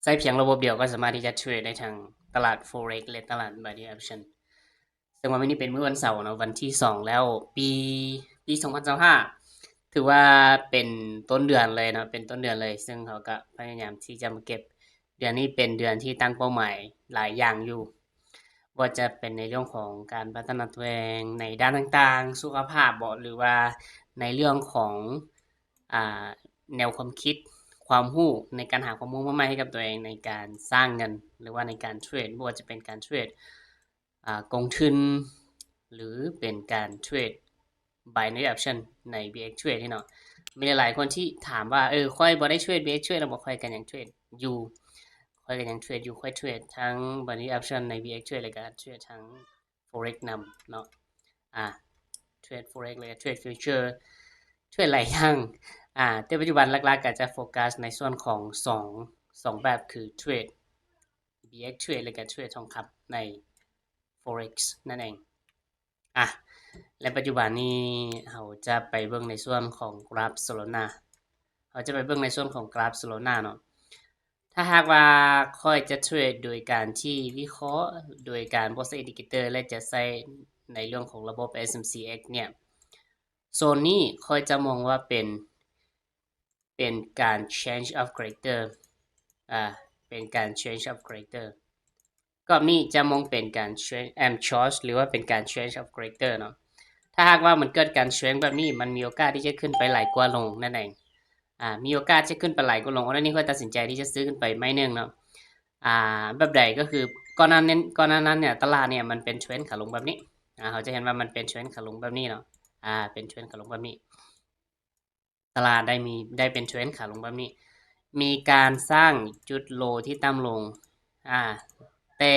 ໃຊ້ພຽງລະບົບດຽວກໍສາມາດທີ່ຈະເທຣດໄດ້ທັງຕະຫຼາດ Forex ແລະ ຕະຫຼາດ Binary Option. ເຊິ່ງວ່າມື້ນີ້ເປັນມື້ວັນເສົາເນາະ ວັນທີສອງແລ້ວ ປີ ປີສອງພັນຊາວຫ້າ ຖືວ່າເປັນຕົ້ນເດືອນເລີຍເນາະ ເປັນຕົ້ນເດືອນເລີຍ. ເຊິ່ງເຮົາກໍພະຍາຍາມທີ່ຈະມາເກັບ ເດືອນນີ້ເປັນເດືອນທີ່ຕັ້ງເປົ້າໝາຍຫຼາຍຢ່າງຢູ່ ບໍ່ວ່າຈະເປັນໃນເລື່ອງຂອງການພັດທະນາຕົວເອງໃນດ້ານຕ່າງໆ ສຸຂະພາບເບາະ ຫຼືວ່າໃນເລື່ອງຂອງ ອ່າ ແນວຄວາມຄິດ ຄວາມຮູ້ ໃນການຫາຄວາມຮູ້ມາໃໝ່ໃຫ້ກັບຕົວເອງ ໃນການສ້າງເງິນ ຫຼືວ່າໃນການເທຣດ ບໍ່ວ່າຈະເປັນການເທຣດ ອ່າ ກົງທຶນ ຫຼືເປັນການເທຣດ Binary Option ໃນ BXTrade ນີ້ເນາະ. ມີຫຼາຍໆຄົນທີ່ຖາມວ່າ ເອີ ຂ້ອຍບໍ່ໄດ້ເທຣດ BXTrade ແລ້ວບໍ່ ຂ້ອຍກໍຍັງເທຣດຢູ່ ຂ້ອຍກໍຍັງເທຣດຢູ່ ຂ້ອຍເທຣດທັງ Binary Option ໃນ BXTrade ແລ້ວກໍເທຣດທັງ Forex ນຳເນາະ ອ່າ ເທຣດ Forex ແລ້ວກໍເທຣດ Future ເທຣດຫຼາຍຢ່າງ ອ່າ ແຕ່ປັດຈຸບັນຫຼັກໆກໍຈະໂຟກັສໃນສ່ວນຂອງສອງ ສອງແບບ ຄືເທຣດ BXTrade ແລ້ວກໍເທຣດທອງຄຳໃນ Forex ນັ້ນເອງ. ອ່ະ ແລະ ປັດຈຸບັນນີ້ເຮົາຈະໄປເບິ່ງໃນສ່ວນຂອງກຣາຟ Solana ເຮົາຈະໄປເບິ່ງໃນສ່ວນຂອງກຣາຟ Solana ເນາະ. ຖ້າຫາກວ່າຂ້ອຍຈະເທຣດໂດຍການທີ່ວິເຄາະໂດຍການບໍ່ໃຊ້ indicator ແລະ ຈະໃຊ້ໃນເລື່ອງຂອງລະບົບ SMCX ເນຍ ໂຊນນີ້ຂ້ອຍຈະມອງວ່າເປັນ ເປັນການ change of character ອ່າ ເປັນການ change of character. ກອບນີ້ຈະມອງເປັນການ change and short ຫຼືວ່າເປັນການ change of character ເນາະ. ຖ້າຫາກວ່າມັນເກີດການ change ແບບນີ້ ມັນມີໂອກາດທີ່ຈະຂຶ້ນໄປຫຼາຍກວ່າລົງນັ້ນເອງ ອ່າ ມີໂອກາດຈະຂຶ້ນໄປຫຼາຍກວ່າລົງ. ອັນນີ້ຂ້ອຍຕັດສິນໃຈທີ່ຈະຊື້ຂຶ້ນໄປໄມ້ໜຶ່ງເນາະ. ອ່າ ແບບໃດ ກໍຄືກ່ອນໜ້ານັ້ນ ກ່ອນໜ້ານັ້ນເນຍ ຕະຫຼາດເນຍມັນເປັນເທຣນຂາລົງແບບນີ້ ອ່າ ເຮົາຈະເຫັນວ່າມັນເປັນເທຣນຂາລົງແບບນີ້ເນາະ ອ່າ ເປັນເທຣນຂາລົງແບບນີ້. ຕະຫຼາດໄດ້ມີ ໄດ້ເປັນເທຣນຂາລົງແບບນີ້ ມີການສ້າງຈຸດໂລທີ່ຕ່ຳລົງ ອ່າ ແຕ່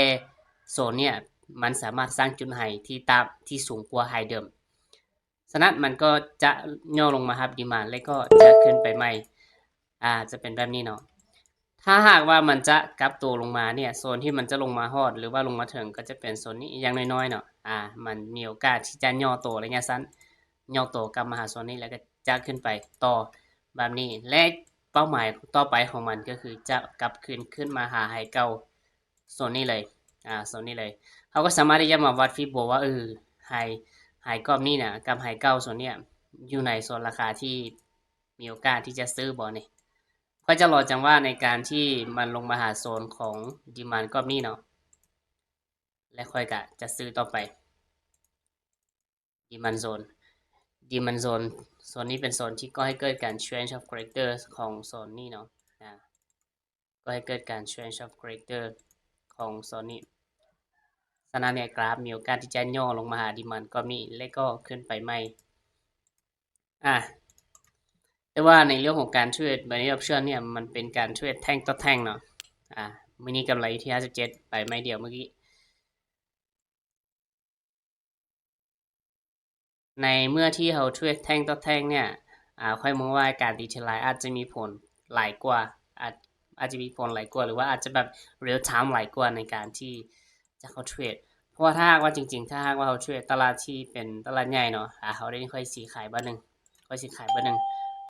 ໂຊນເນຍມັນສາມາດສ້າງຈຸດໄຮທີ່ຕ່ຳ ທີ່ສູງກວ່າໄຮເດີມ. ສະນັ້ນມັນກໍຈະຫຍໍ້ລົງມາຮັບດີມານ ແລ້ວກໍຈະຂຶ້ນໄປໃໝ່ ອ່າ ຈະເປັນແບບນີ້ເນາະ. ຖ້າຫາກວ່າມັນຈະກັບໂຕລົງມາເນຍ ໂຊນທີ່ມັນຈະລົງມາຮອດ ຫຼືວ່າລົງມາເຖິງ ກໍຈະເປັນໂຊນນີ້ຢ່າງນ້ອຍໆເນາະ ອ່າ ມັນມີໂອກາດທີ່ຈະຫຍໍ້ໂຕໄລຍະສັ້ນ ຫຍໍ້ໂຕກັບມາຫາໂຊນນີ້ ແລ້ວກໍຈະຂຶ້ນໄປຕໍ່ແບບນີ້ ແລະ ເປົ້າໝາຍຕໍ່ໄປຂອງມັນກໍຄືຈະກັບຄືນ ຂຶ້ນມາຫາໄຮເກົ່າໂຊນນີ້ເລີຍ ອ່າ ໂຊນນີ້ເລີຍ. ເຮົາກໍສາມາດທີ່ຈະມາວັດຟີໂບວ່າ ເອີ ໄຮ ໄຮກອບນີ້ນະ ກັບໄຮເກົ່າໂຊນເນຍ ຢູ່ໃນໂຊນລາຄາທີ່ ມີໂອກາດທີ່ຈະຊື້ບໍ່ນີ້? ຂ້ອຍຈະລໍຈັງຫວະໃນການທີ່ມັນລົງມາຫາໂຊນຂອງດີມານກອບນີ້ເນາະ ແລະ ຂ້ອຍກະຈະຊື້ຕໍ່ໄປ. ດີມານໂຊນ ດີມານໂຊນ ໂຊນນີ້ເປັນໂຊນທີ່ກໍ່ໃຫ້ເກີດການ change of character ຂອງໂຊນນີ້ເນາະ ອ່າ ກໍ່ໃຫ້ເກີດການ change of character ຂອງໂຊນນີ້. ສະນັ້ນເນຍ ກຣາຟມີໂອກາດທີ່ຈະຫຍໍ້ລົງມາຫາດີມານກອບນີ້ ແລະ ກໍຂຶ້ນໄປໃໝ່. ອ່າ ແຕ່ວ່າໃນເລື່ອງຂອງການເທຣດ binary option ເນຍ ມັນເປັນການເທຣດແທ່ງຕໍ່ແທ່ງເນາະ. ອ່າ ມື້ນີ້ກຳໄລຢູ່ທີ່ຫ້າສິບເຈັດ ໄປໄມ້ດຽວມື້ກີ້. ໃນເມື່ອທີ່ເຮົາເທຣດແທ່ງຕໍ່ແທ່ງເນຍ ອ່າ ຂ້ອຍມອງວ່າການຕີເທຣນລາຍອາດຈະມີຜົນຫຼາຍກວ່າ ອາດ ອາດຈະມີຜົນຫຼາຍກວ່າ ຫຼືວ່າອາດຈະແບບ real time ຫຼາຍກວ່າໃນການທີ່ຈະເຂົ້າເທຣດ. ເພາະວ່າຖ້າຫາກວ່າ ຈິງໆ ຖ້າຫາກວ່າເຮົາເທຣດຕະຫຼາດທີ່ເປັນຕະຫຼາດໃຫຍ່ເນາະ ອ່າ ເຮົາໄດ້ ຂ້ອຍຊິຂາຍບາດໜຶ່ງ ຂ້ອຍຊິຂາຍບາດໜຶ່ງ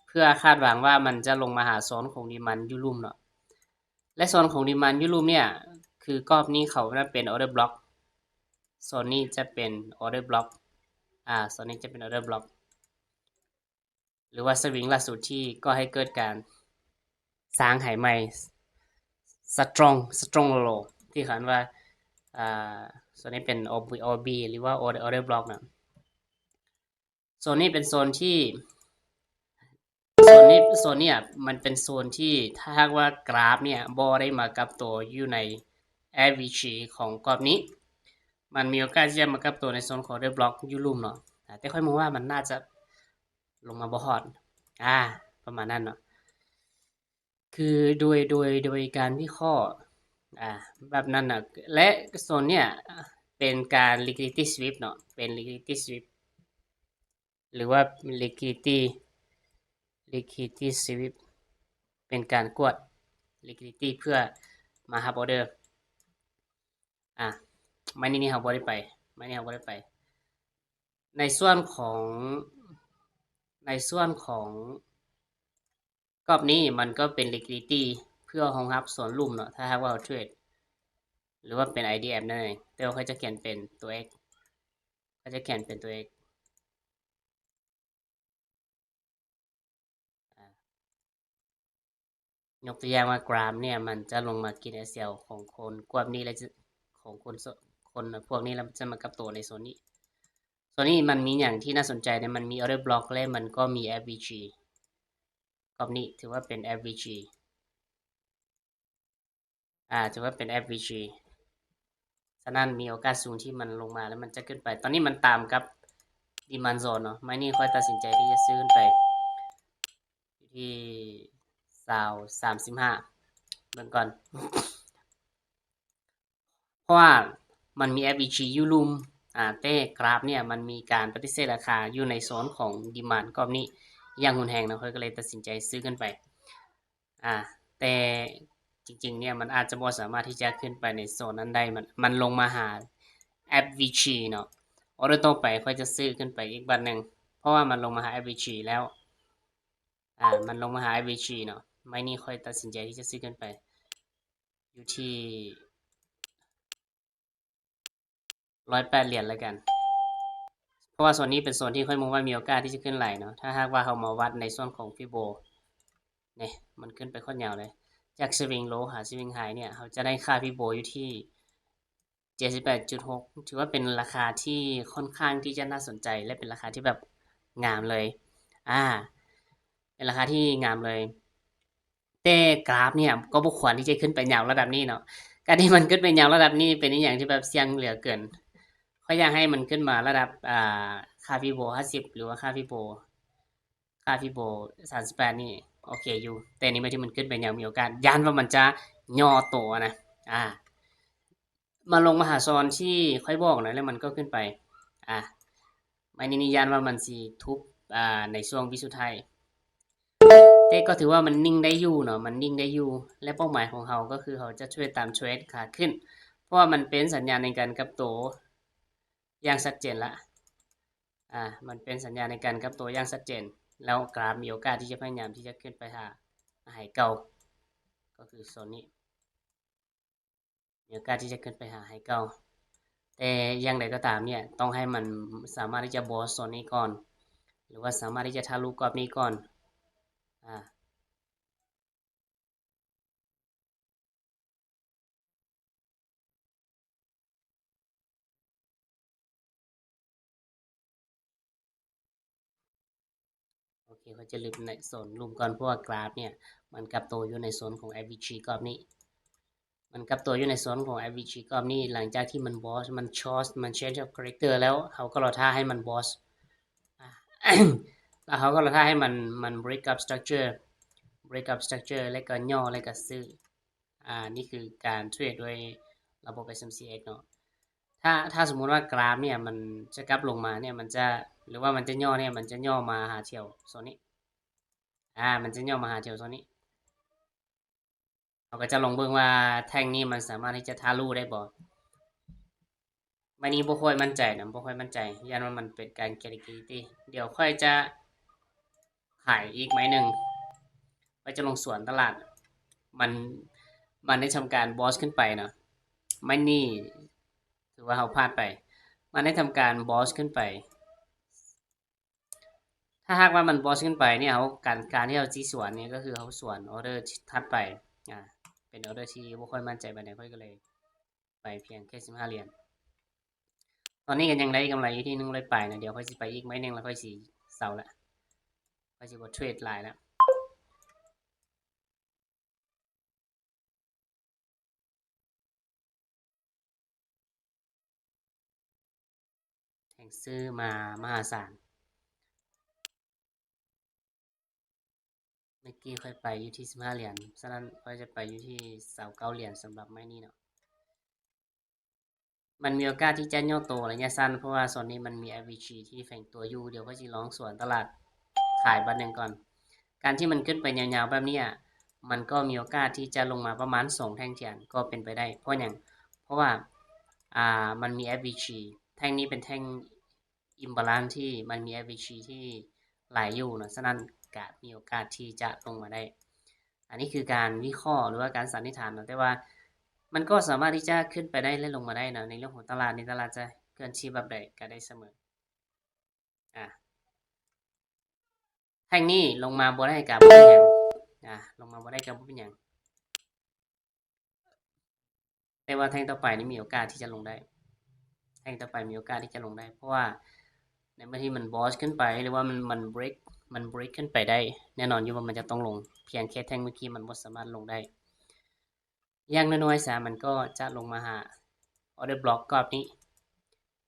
ເພື່ອຄາດຫວັງວ່າມັນຈະລົງມາຫາໂຊນຂອງດີມານຢູ່ລຸ່ມເນາະ. ແລະ ໂຊນຂອງດີມານຢູ່ລຸ່ມເນຍ ຄືກອບນີ້ເຂົາເອີ້ນວ່າເປັນ order block ໂຊນນີ້ຈະເປັນ order block ອ່າ ໂຊນນີ້ຈະເປັນ order block ຫຼືວ່າສະວິງລ່າສຸດທີ່ກໍ່ໃຫ້ເກີດການສ້າງໄຮໃໝ່ strong strong low ທີ່ເຂົາເອີ້ນວ່າ ອ່າ ໂຊນນີ້ເປັນ OB OB ຫຼືວ່າ order order block ນະ. ໂຊນນີ້ເປັນໂຊນທີ່ ໂຊນນີ້ ໂຊນເນຍ ມັນເປັນໂຊນທີ່ ຖ້າຫາກວ່າກຣາຟເນຍບໍ່ໄດ້ມາກັບໂຕຢູ່ໃນ average ຂອງກອບນີ້ ມັນມີໂອກາດທີ່ຈະມາກັບໂຕໃນໂຊນຂອງ order block ຢູ່ລຸ່ມເນາະ. ອ່າ ແຕ່ຂ້ອຍມອງວ່າມັນໜ້າຈະລົງມາບໍ່ຮອດ ອ່າ ປະມານນັ້ນເນາະ. ຄືໂດຍ ໂດຍ ໂດຍການວິເຄາະ ອ່າ ແບບນັ້ນນະ ແລະ ໂຊນເນຍເປັນການ liquidity sweep ເນາະ ເປັນ liquidity sweep ຫຼືວ່າ liquidity liquidity sweep ເປັນການກວດ liquidity ເພື່ອມາຮັບ order. ອ່າ ໄມ້ນີ້ ນີ້ເຮົາບໍ່ໄດ້ໄປ ໄມ້ນີ້ເຮົາບໍ່ໄດ້ໄປ. ໃນສ່ວນຂອງ ໃນສ່ວນຂອງ ກອບນີ້ມັນກໍເປັນ liquidity ເ ພື່ອຮອງຮັບໂຊນລຸ່ມເນາະ ຖ້າຫາກວ່າເຮົາເທຣດ ຫຼືວ່າເປັນ ไอ ดี เอฟ ນັ້ນເອງ. ແຕ່ວ່າຂ້ອຍຈະຂຽນເປັນຕົວ X ຂ້ອຍຈະຂຽນເປັນຕົວ X ອ່າ ຍົກຕົວຢ່າງວ່າກຣາຟເນຍ ມັນຈະລົງມາກິນ ເອສແອລ ຂອງຄົນກວບນີ້ ແລະ ຈະ ຂອງຄົນ ຄົນພວກນີ້ ແລ້ວຈະມາກັບໂຕໃນໂຊນນີ້. ໂຊນນີ້ມັນມີຫຍັງທີ່ໜ້າສົນໃຈເນຍ? ມັນມີ order block ແລະ ມັນກໍມີ เอฟวีจี ກອບນີ້ຖືວ່າເປັນ เอฟวีจี ອ່າ ຖືວ່າເປັນ เอฟวีจี ສະນັ້ນມີໂອກາດສູງທີ່ມັນລົງມາ ແລ້ວມັນຈະຂຶ້ນໄປ. ຕອນນີ້ມັນຕາມກັບ demand zone ເນາະ. ໄມ້ນີ້ຂ້ອຍຕັດສິນໃຈທີ່ຈະຊື້ຂຶ້ນໄປຢູ່ທີ່ຊາວ ສາມສິບຫ້າ ເບິ່ງກ່ອນ ເພາະວ່າມັນມີ เอฟวีจี ຢູ່ລຸ່ມ ອ່າ ແຕ່ກຣາຟເນຍມັນມີການປະຕິເສດລາຄາຢູ່ໃນໂຊນຂອງ demand ກອບນີ້ຢ່າງຮຸນແຮງເນາະ. ຂ້ອຍກໍເລີຍຕັດສິນໃຈຊື້ຂຶ້ນໄປ ອ່າ ແຕ່ຈິງໆ ເນຍ ມັນອາດຈະບໍ່ສາມາດທີ່ຈະຂຶ້ນໄປໃນໂຊນນັ້ນໄດ້. ມັນ ມັນລົງມາຫາ เอฟวีจี ເນາະ. ອອເດີຕໍ່ໄປຂ້ອຍຈະຊື້ຂຶ້ນໄປອີກບາດໜຶ່ງ ເພາະວ່າມັນລົງມາຫາ เอฟวีจี ແລ້ວ ອ່າ ມັນລົງມາຫາ เอฟวีจี ເນາະ. ໄມ້ນີ້ຂ້ອຍຕັດສິນໃຈທີ່ຈະຊື້ຂຶ້ນໄປຢູ່ທີ່ ຮ້ອຍແປດຫຼຽນແລ້ວກັນ ເພາະວ່າໂຊນນີ້ເປັນໂຊນທີ່ຂ້ອຍມອງວ່າມີໂອກາດທີ່ຈະຂຶ້ນຫຼາຍເນາະ. ຖ້າຫາກວ່າເຮົາມາວັດໃນສ່ວນຂອງ Fibo ນີ້ ມັນຂຶ້ນໄປໂຄດຍາວເລີຍ ຈາກ swing low ຫາ swing high ເນຍ ເຮົາຈະໄດ້ຄ່າ Fibo ຢູ່ທີ່ ເຈັດສິບແປດຈຸດຫົກ ຖືວ່າເປັນລາຄາທີ່ຄ່ອນຂ້າງທີ່ຈະໜ້າສົນໃຈ ແລະ ເປັນລາຄາທີ່ແບບງາມເລີຍ ອ່າ ເປັນລາຄາທີ່ງາມເລີຍ. ແຕ່ກຣາຟເນຍກໍບໍ່ຄວນທີ່ຈະຂຶ້ນໄປຍາວລະດັບນີ້ເນາະ. ການທີ່ມັນຂຶ້ນໄປຍາວລະດັບນີ້ເປັນອີ່ຫຍັງທີ່ແບບສ່ຽງເຫຼືອເກີນ. ຂ້ອຍຢາກໃຫ້ມັນຂຶ້ນມາລະດັບ ອ່າ ຄ່າ Fibo ຫ້າສິບ ຫຼືວ່າຄ່າ Fibo ຄ່າ Fibo ສາມສິບແປດນີ້ໂອເຄຢູ່ ແຕ່ນີ້ແມ່ນທີ່ມັນຂຶ້ນໄປຍາວ ມີໂອກາດ ຢ້ານວ່າມັນຈະຫຍໍ້ໂຕນະ ອ່າ ມາລົງມາຫາໂຊນທີ່ຂ້ອຍບອກນະ ແລ້ວມັນກໍຂຶ້ນໄປ ອ່າ ໄມ້ນີ້ນີ້ຢ້ານວ່າມັນຊິທຸບ ອ່າ ໃນຊ່ວງວິສຸດທ້າຍ ແຕ່ກໍຖືວ່າມັນນິ່ງໄດ້ຢູ່ເນາະ ມັນນິ່ງໄດ້ຢູ່ ແລະ ເປົ້າໝາຍຂອງເຮົາກໍຄືເຮົາຈະເທຣດຕາມເທຣນຂາຂຶ້ນ ເພາະວ່າມັນເປັນສັນຍານໃນການກັບໂຕຢ່າງຊັດເຈນລະ ອ່າ ມັນເປັນສັນຍານໃນການກັບໂຕຢ່າງຊັດເຈນ ແລ້ວກຣາຟມີໂອກາດທີ່ຈະພະຍາຍາມທີ່ຈະຂຶ້ນໄປຫາໄຮເກົ່າ ກໍຄືໂຊນນີ້ ມີໂອກາດທີ່ຈະຂຶ້ນໄປຫາໄຮເກົ່າ ແຕ່ຢ່າງໃດກໍຕາມເນຍ ຕ້ອງໃຫ້ມັນສາມາດທີ່ຈະ bounce ໂຊນນີ້ກ່ອນ ຫຼືວ່າສາມາດທີ່ຈະທະລຸກອບນີ້ກ່ອນ ອ່າ ໂອເຄ ຂ້ອຍຈະລຶບໃນໂຊນລຸ່ມກ່ອນ ເພາະວ່າກຣາຟເນຍ ມັນກັບໂຕຢູ່ໃນໂຊນຂອງ เอฟวีจี ກອບນີ້ ມັນກັບໂຕຢູ່ໃນໂຊນຂອງ เอฟวีจี ກອບນີ້ ຫຼັງຈາກທີ່ມັນ bounce ມັນ short ມັນ change of character ແລ້ວ ເຮົາກໍລໍຖ້າໃຫ້ມັນ bounce ແລ້ວເຮົາກໍລໍຖ້າໃຫ້ມັນ ມັນ break up structure break up structure ແລ້ວກໍຫຍໍ້ ແລ້ວກໍຊື້ ອ່າ ນີ້ຄືການເທຣດດ້ວຍລະບົບ SMCX ເນາະ. ຖ້າ ຖ້າສົມມຸດວ່າກຣາຟເນຍ ມັນຈະກັບລົງມາເນຍ ມັນຈະ ຫຼືວ່າມັນຈະຫຍໍ້ເນຍ ມັນຈະຫຍໍ້ມາຫາແຖວໂຊນນີ້ ອ່າ ມັນຈະຫຍໍ້ມາຫາແຖວໂຊນນີ້ ເຮົາກໍຈະລອງເບິ່ງວ່າແທ່ງນີ້ມັນສາມາດທີ່ຈະທະລຸໄດ້ບໍ່. ໄມ້ນີ້ບໍ່ຄ່ອຍໝັ້ນໃຈນະ ບໍ່ຄ່ອຍໝັ້ນໃຈ ຢ້ານວ່າມັນເປັນການ liquidity. ດຽວຂ້ອຍຈະຂາຍອີກໄມ້ໜຶ່ງ ຂ້ອຍຈະລົງສວນຕະຫຼາດ ມັນ ມັນໄດ້ທຳການ bounce ຂຶ້ນໄປເນາະ. ໄມ້ນີ້ຖືວ່າເຮົາພາດໄປ ມັນໄດ້ທຳການ bounce ຂຶ້ນໄປ. ຖ້າຫາກວ່າມັນ bounce ຂຶ້ນໄປນີ້ ເຮົາ ການ ການທີ່ເຮົາຊິສວນນີ້ ກໍຄືເຮົາສວນ order ຖັດໄປ ອ່າ ເປັນ order ທີ່ບໍ່ຄ່ອຍໝັ້ນໃຈປານໃດ ຂ້ອຍກໍເລີຍໄປພຽງແຄ່ສິບຫ້າຫຼຽນ. ຕອນນີ້ກໍຍັງໄດ້ກຳໄລຢູ່ທີ່ໜຶ່ງຮ້ອຍປາຍນະ ດຽວຂ້ອຍຊິໄປອີກໄມ້ໜຶ່ງ ແລ້ວຂ້ອຍຊິເຊົາລະ ຂ້ອຍຊິບໍ່ເທຣດຫຼາຍລະ. ແຮງຊື້ມາມະຫາສານ. ເມື່ອກີ້ຂ້ອຍໄປຢູ່ທີ່ສິບຫ້າຫຼຽນ ສະນັ້ນຂ້ອຍຈະໄປຢູ່ທີ່ຊາວເກົ້າຫຼຽນສຳລັບໄມ້ນີ້ເນາະ. ມັນມີໂອກາດທີ່ຈະຫຍໍ້ໂຕໄລຍະສັ້ນ ເພາະວ່າໂຊນນີ້ມັນມີ SVG ທີ່ແຝງຕົວຢູ່. ດຽວຂ້ອຍຊິລອງສວນຕະຫຼາດຂາຍບາດໜຶ່ງກ່ອນ. ການທີ່ມັນຂຶ້ນໄປຍາວໆແບບນີ້ ມັນກໍມີໂອກາດທີ່ຈະລົງມາປະມານສອງແທ່ງທຽນກໍເປັນໄປໄດ້. ເພາະຫຍັງ? ເພາະວ່າ ອ່າ ມັນມີ SVG ແທ່ງນີ້ເປັນແທ່ງ imbalance ທີ່ມັນມີ SVG ທີ່ຫຼາຍຢູ່ເນາະ, ສະນັ້ນກະມີໂອກາດທີ່ຈະລົງມາໄດ້. ອັນນີ້ຄືການວິເຄາະ ຫຼືວ່າການສັນນິຖານເນາະ, ແຕ່ວ່າມັນກໍສາມາດທີ່ຈະຂຶ້ນໄປໄດ້ ແລະ ລົງມາໄດ້ເນາະ. ໃນເລື່ອງຂອງຕະຫຼາດນີ້ ຕະຫຼາດຈະເຄື່ອນທີ່ແບບໃດກໍໄດ້ສະເໝີ. ອາ ແທ່ງນີ້ລົງມາບໍ່ໄດ້ກໍບໍ່ເປັນຫຍັງ, ອາ ລົງມາບໍ່ໄດ້ກໍບໍ່ເປັນຫຍັງ. ແຕ່ວ່າແທ່ງຕໍ່ໄປນີ້ມີໂອກາດທີ່ຈະລົງໄດ້, ແທ່ງຕໍ່ໄປມີໂອກາດທີ່ຈະລົງໄດ້ ເພາະວ່າໃນເມື່ອທີ່ມັນ bounce ຂຶ້ນໄປ ຫຼືວ່າມັນ ມັນ break ມັນ break ຂຶ້ນໄປໄດ້ ແນ່ນອນຢູ່ວ່າມັນຈະຕ້ອງລົງ, ພຽງແຄ່ແທ່ງເມື່ອກີ້ມັນບໍ່ສາມາດລົງໄດ້. ຢ່າງນ້ອຍໆຊະ ມັນກໍຈະລົງມາຫາ order block ກອບນີ້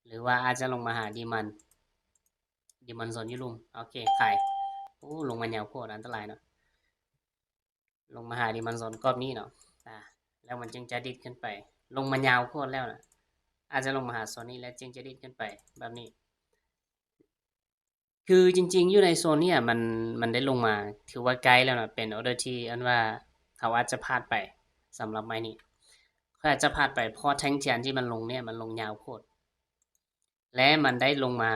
ຫຼືວ່າອາດຈະລົງມາຫາ demand demand zone ຢູ່ລຸ່ມ. ໂອເຄ ຂາຍ. ໂອ້ ລົງມາຍາວໂພດ ອັນຕະລາຍເນາະ. ລົງມາຫາ demand zone ກອບນີ້ເນາະ ອາ ແລ້ວມັນຈຶ່ງຈະດິດຂຶ້ນໄປ. ລົງມາຍາວໂພດແລ້ວນະ, ອາດຈະລົງມາຫາໂຊນນີ້ ແລ້ວຈຶ່ງຈະດິດຂຶ້ນໄປແບບນີ້. ຄືຈິງໆ ຢູ່ໃນໂຊນນີ້ມັນ ມັນໄດ້ລົງມາ ຖືວ່າໃກ້ແລ້ວນະ, ເປັນ order ທີ່ອັນວ່າເຮົາອາດຈະພາດໄປ. ສຳລັບໄມ້ນີ້ ຂ້ອຍອາດຈະພາດໄປ ເພາະແທ່ງທຽນທີ່ມັນລົງນີ້ ມັນລົງຍາວໂພດ ແລະ ມັນໄດ້ລົງມາ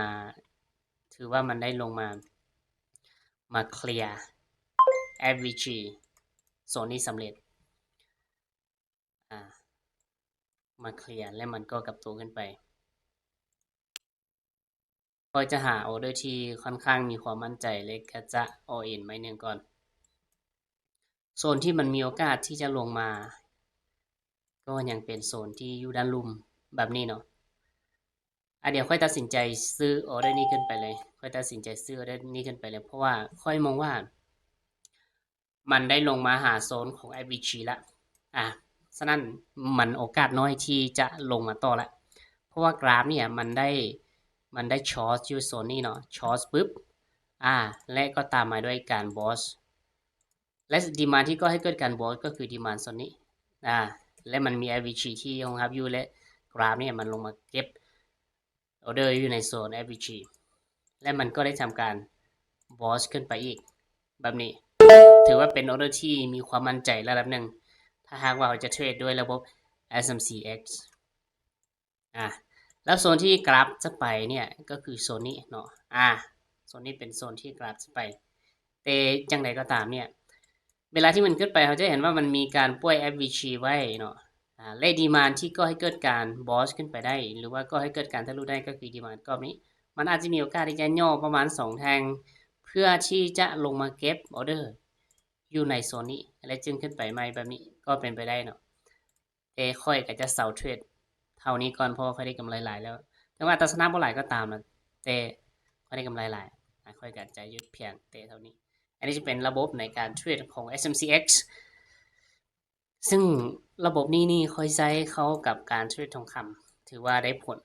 ຖືວ່າມັນໄດ້ລົງມາ ມາເຄລຍ FVG ໂຊນນີ້ສຳເລັດ. ອາ ມາເຄລຍ ແລ້ວມັນກໍກັບຕົວຂຶ້ນໄປ. ຂ້ອຍຈະຫາ order ທີ່ຂ້ອນຂ້າງມີຄວາມໝັ້ນໃຈ ແລະ ກໍຈະ all in ໄມ້ໜຶ່ງກ່ອນ. ໂຊນທີ່ມັນມີໂອກາດທີ່ຈະລົງມາ ກໍຍັງເປັນໂຊນທີ່ຢູ່ດ້ານລຸ່ມແບບນີ້ເນາະ. ອາ ດຽວຂ້ອຍຕັດສິນໃຈຊື້ order ນີ້ຂຶ້ນໄປເລີຍ, ຂ້ອຍຕັດສິນໃຈຊື້ order ນີ້ຂຶ້ນໄປເລີຍ ເພາະວ່າຂ້ອຍມອງວ່າ ມັນໄດ້ລົງມາຫາໂຊນຂອງ FVG ລະ. ອາ ສະນັ້ນມັນໂອກາດນ້ອຍທີ່ຈະລົງມາຕໍ່ລະ ເພາະວ່າກຣາຟນີ້ມັນໄດ້ ມັນໄດ້ short ຢູ່ໂຊນນີ້ເນາະ, short ປຶບ ອາ ແລະ ກໍຕາມມາດ້ວຍການ bounce ແລະ demand ທີ່ກໍ່ໃຫ້ເກີດການ bounce ກໍຄື demand ໂຊນນີ້ ອາ ແລະ ມັນມີ FVG ທີ່ຮອງຮັບຢູ່ ແລະ ກຣາຟນີ້ມັນລົງມາເກັບ order ຢູ່ໃນໂຊນ FVG ແລະ ມັນກໍໄດ້ທຳການ bounce ຂຶ້ນໄປອີກແບບນີ້. ຖືວ່າເປັນ order ທີ່ມີຄວາມໝັ້ນໃຈລະດັບໜຶ່ງ ຖ້າຫາກວ່າເຮົາຈະເທຣດດ້ວຍລະບົບ SMCX. ອາ ແລ້ວໂຊນທີ່ກຣາຟຈະໄປເນີ້ຍ ກໍຄືໂຊນນີ້ເນາະ. ອາ ໂຊນນີ້ເປັນໂຊນທີ່ກຣາຟຈະໄປ. ແຕ່ຈັ່ງໃດກໍຕາມເນີ້ຍ ເວລາທີ່ມັນຂຶ້ນໄປ ເຮົາຈະເຫັນວ່າມັນມີການປ່ອຍ FVG ໄວ້ເນາະ ອາ ແລະ demand ທີ່ກໍ່ໃຫ້ເກີດການ bounce ຂຶ້ນໄປໄດ້ ຫຼືວ່າກໍ່ໃຫ້ເກີດການທະລຸໄດ້ ກໍຄື demand ກອບນີ້ ມັນອາດຈະມີໂອກາດທີ່ຈະຫຍໍ້ປະມານສອງແທ່ງ ເພື່ອທີ່ຈະລົງມາເກັບ order ຢູ່ໃນໂຊນນີ້ ແລະ ຈຶ່ງຂຶ້ນໄປໃໝ່ແບບນີ້ ກໍເປັນໄປໄດ້ເນາະ. ແຕ່ຂ້ອຍກໍຈະເຊົາເທຣດເທົ່ານີ້ກ່ອນ ເພາະວ່າຂ້ອຍໄດ້ກຳໄລຫຼາຍແລ້ວ. ເຖິງວ່າຕາຊະນະບໍ່ຫຼາຍກໍຕາມນະ ແຕ່ຂ້ອຍໄດ້ກຳໄລຫຼາຍ ອາ ຂ້ອຍກໍຈະຢຸດພຽງແຕ່ເທົ່ານີ້. ອັນນີ້ຈະເປັນລະບົບໃນການເທຣດຂອງ SMCX ຊຶ່ງລະບົບນີ້ນີ້ຂ້ອຍໃຊ້ເຂົ້າກັບການເທຣດທອງຄຳ ຖືວ່າໄດ້ຜົນ